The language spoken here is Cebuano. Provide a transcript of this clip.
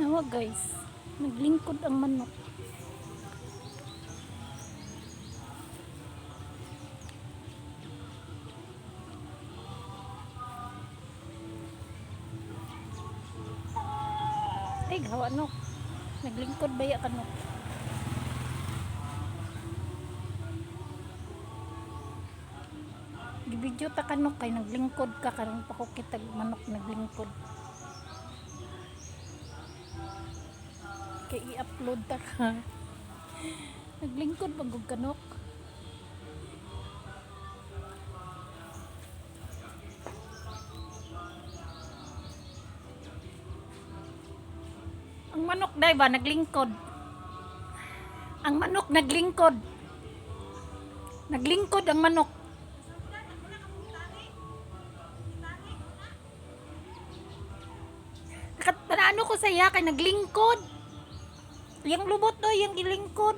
Nawa, guys. Naglingkod ang manok. Ay, gawa no. Naglingkod ba ya ka no? Gibidyo ta ka no kay naglingkod ka karon pa ko kitag manok naglingkod. Kay i-upload ta ka. Naglingkod pag kanok. Ang manok day ba naglingkod? Ang manok naglingkod. Naglingkod ang manok. Nakat ano ko sa iya kay naglingkod. Yang lubot do, yang gilingkod.